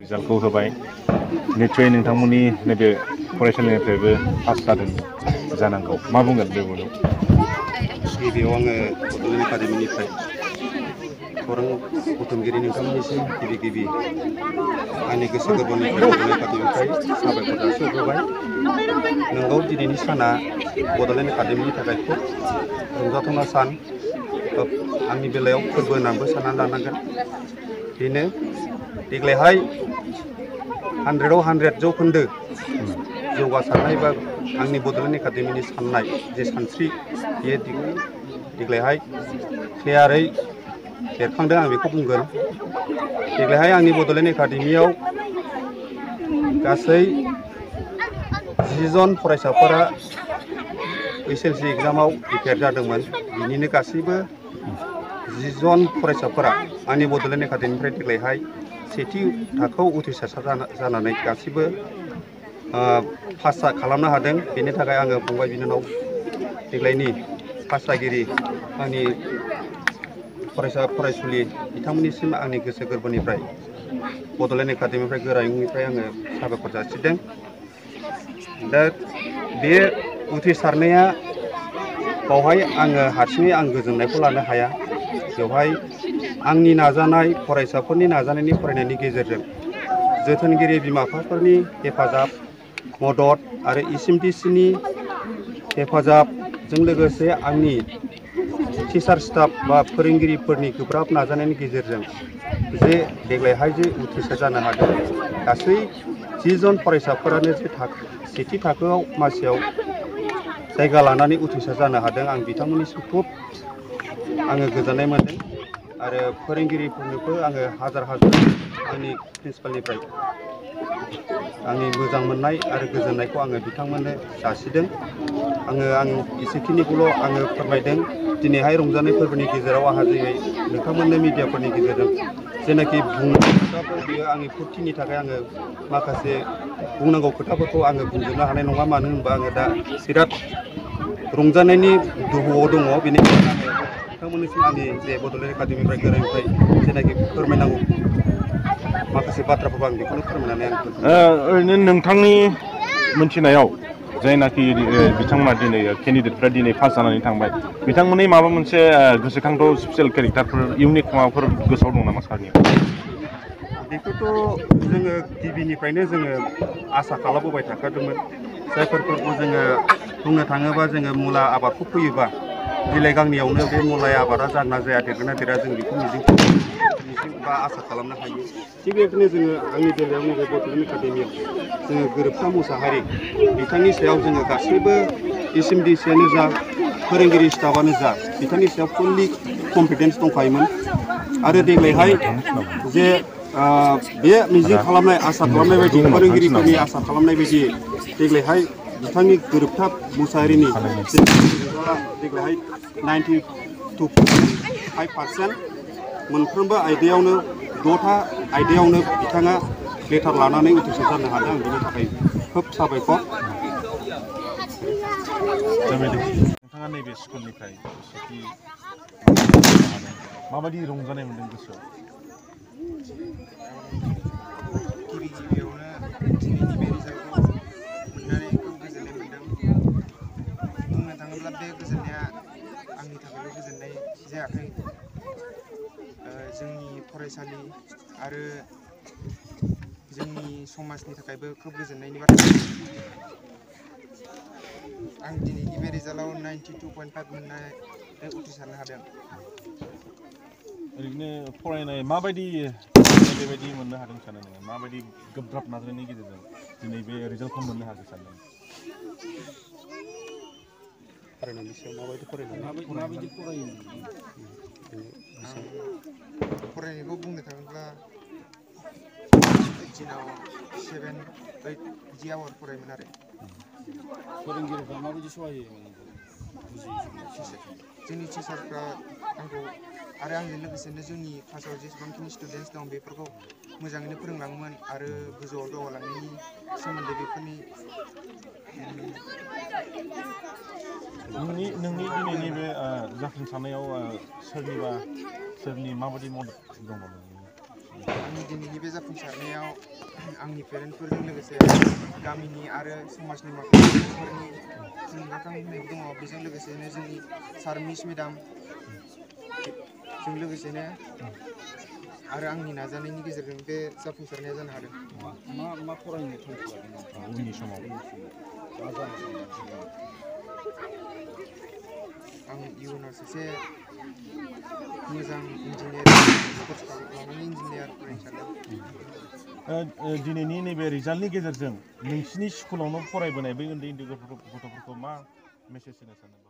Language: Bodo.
रिजाल्टखौ होबाय निश्चय नोंथांमोननि नैबे फरायसालिनिफ्रायबो पास जादों जानांगौ मा बुंगोन बे बुंनो गिबियाव आङो बड'लेण्ड एकाडेमिनिफ्राय खौरां बुथुमगिरि नोंथांमोननिसिम गिबि आंनि गोसो गोरबोनिफ्राय बड'लेण्ड एकाडेमिनिफ्राय साबायखर जासिहरग्रोबाय नोंगौ दिनैनि साना बड'लेण्ड एकाडेमिनि थाखाय खोब रंजाथावना सान आंनि बेलायाव फोरबो होननानैबो साननानै लानांगोन बेनो देग्लायहाय 100आव 100 जौखोन्दो जौगासारनाय बा आंनि बड'लेण्ड एकाडेमिनि साननाय जे सानस्रि बेयो देग्लायहाय क्लियारै बेरखांदों आं बेखौ बुंगोन देग्लायहाय आंनि बड'लेण्ड एकाडेमियाव गासै 10 जन फरायसाफोरा SSLC एग्जामाव प्रिपेयार जादोंमोन बिनिनो गासैबो 10 जन फरायसाफोरा आंनि बड'लेण्ड एकाडेमिनिफ्राय देग्लायहाय सेथि थाखोआव उथ्रिसार जानानै गासैबो पास खालामनो हादों बेनि थाखाय आङो फंबाय बिनानाव देग्लायनि पास जागिरि आंनि फरायसुलि बिथांमोननिसिम आंनि गोसो गोरबोनिफ्राय बड'लेण्ड एकाडेमिनिफ्राय गोरायुंनिफ्राय आङो साबायखर जासिदों दा बे उथ्रिसारनाया बावहाय आङो हारसिङै आं गोजोननायखौ लानो हाया बेवहाय आंनि नाजानाय फरायसाफोरनि नाजानायनि फरायनायनि गेजेरजों जोथोनगिरि बिमा बिफाफोरनि हेफाजाब मदद आरो SMDCनि हेफाजाबजों लोगोसे आंनि टिचार स्टाफ बा फोरोंगिरिफोरनि गोब्राब नाजानायनि गेजेरजों जे देग्लायहाय जे उथ्रिसार जानो हादों गासै 10 जन फरायसाफोरानो जे सेथि थाखोआव मासियाव जायगा लानानै उथ्रिसार जानो हादों आं बिथांमोननिसिम खुब आङो गोजोननाय मोनदों आरो फोरोंगिरिफोरनोबो आङो हाजार आंनि प्रिन्सिपालनिफ्राय आंनि मोजां मोननाय आरो गोजोननायखौ आङो बिथांमोननो जासिदों आं एसेखिनिखौल' आङो फोरमायदों दिनैहाय रंजानाय फोरबोनि गेजेराव आंहा दिनै नोंथांमोननो मिडियाफोरनि गेजेरजों जेनाखि बुंनांगौ खोथाफोर बियो आंनि फुरथिनि थाखाय आङो माखासे बुंनांगौ खोथाफोरखौ आङो बुंजोबनो हानाय नङा मानो होनबा आङो दा बिराद रंजानायनि दोहौआव दङ बेनिखायनो आङो नोंथांमोननिसिम आंनि जे बड'लेण्ड एकाडेमिनिफ्राय गोरायुंनिफ्राय जेनाखि फोरमायनांगौ माखासे बाथ्राफोरखौ आं बेखौनो फोरमायनानै ओरैनो नोंथांनि मोनथिनायाव जायनाखि बिथांमोना दिनै केन्डिडेटफ्रा दिनै पास जानानै थांबाय बिथांमोननि माबा मोनसे गोसोखांथाव स्पेसियेल केरेक्टारफोर इउनिक माबाफोर गोसोआव दं नामा सारनि बेखौथ' जोङो गिबिनिफ्रायनो जोङो आसा खालामबोबाय थाखादोंमोन जायफोरखौ जोङो बुंनो थाङोबा जोङो मुला आबादखौ फोयोबा बिलाइ गांनैयावनो बे मुला आबादा जागोना जाया देरगोना देरा जों बेखौ मिजिं बा आसा खालामनो हायो थिग बेबायदिनो जोङो आंनि बेलायाव नैबे बड'लेण्ड एकाडेमियाव जोङो गोरोबथा मुसाहारि बिथांनि सायाव जोङो गासैबो SMDCआनो जा फोरोंगिरि स्टाफानो जा बिथांनि सायाव फुल्लि कनफिडेन्स दंखायोमोन आरो देग्लायहाय जे बे मिजिं खालामनाय आसा खालामनाय बायदि फोरोंगिरिफोरनि आसा खालामनाय बायदि देग्लायहाय बिथांनि गोरोबथा मुसाहारिनि देग्लायहाय 92.5% मोनफ्रोमबो आयदायावनो 6था आयदायावनो बिथाङा लेटार लानानै उथ्रिसार जानो हादों आं बिनि थाखाय खोब साबायखर नोंथाङा नैबे स्कुलनिफ्राय माबायदि रंजानाय मोनदों गोसोआव गिबियावनो दिनैनि बे रिजाल्टखौ मोननानै खोब गोजोननाय मोनदों बुंनो थाङोब्ला बे गोजोननाया आंनि थाखायल' गोजोननाय जायाखै जोंनि फरायसालि आरो जोंनि समाजनि थाखायबो खोब गोजोननायनि बाथ्रा आं दिनैनि बे रिजाल्टआव 92.5 मोननानै उथ्रिसारनो हादों ओरैनो फरायनाय माबायदि बेबायदि मोननो हादों सानो नोङो माबायदि गोब्राब नाजानायनि गेजेरजों दिनै बे रिजाल्टखौ मोननो हागोन सानो फरायनायनि सायाव माबायदि फरायो फरायनायखौ बुंनो थाङोब्ला दिनाव 7-8 बिदि आवार फरायोमोन आरो फोरोंगिरिफ्रा माबायदि सहाय होयोमोन जोंनि टिचारफ्रा आंखौ आरो आंजों लोगोसेनो जोंनि क्लासाव जेसेबांखिनि स्टुडेन्टस दं बेफोरखौ मोजाङैनो फोरोंलाङोमोन आरो गोजौआव दावगालांनायनि सोमोन्दै बेफोरनि नोंनि दिनैनि बे जाफुंसारनायाव सोरनि माबायदि मदद दङ आंनि दिनैनि बे जाफुंसारनायाव आंनि पेरेन्टसफोरजों लोगोसे गामिनि आरो समाजनि माखासे सुबुंफोरनि थुलुंगाखां होनायबो दङ बेजों लोगोसेनो जोंनि सार मिस मेडाम जों लोगोसेनो आरो आंनि नाजानायनि गेजेरजों बे जाफुंसारनाया जानो हादों मा फरायनो थांखि लादों उननि समाव मा जानो सानदों आं इयुनाव सासे मोजां इन्जिनियारिं कर्स लानानै इन्जिनियार फरायनो सानदों दिनैनि नैबे रिजाल्टनि गेजेरजों नोंसिनि स्कुलावनो फरायबोनाय बै उन्दै गथ'फोरखौ मा मेसेज होनो सानदों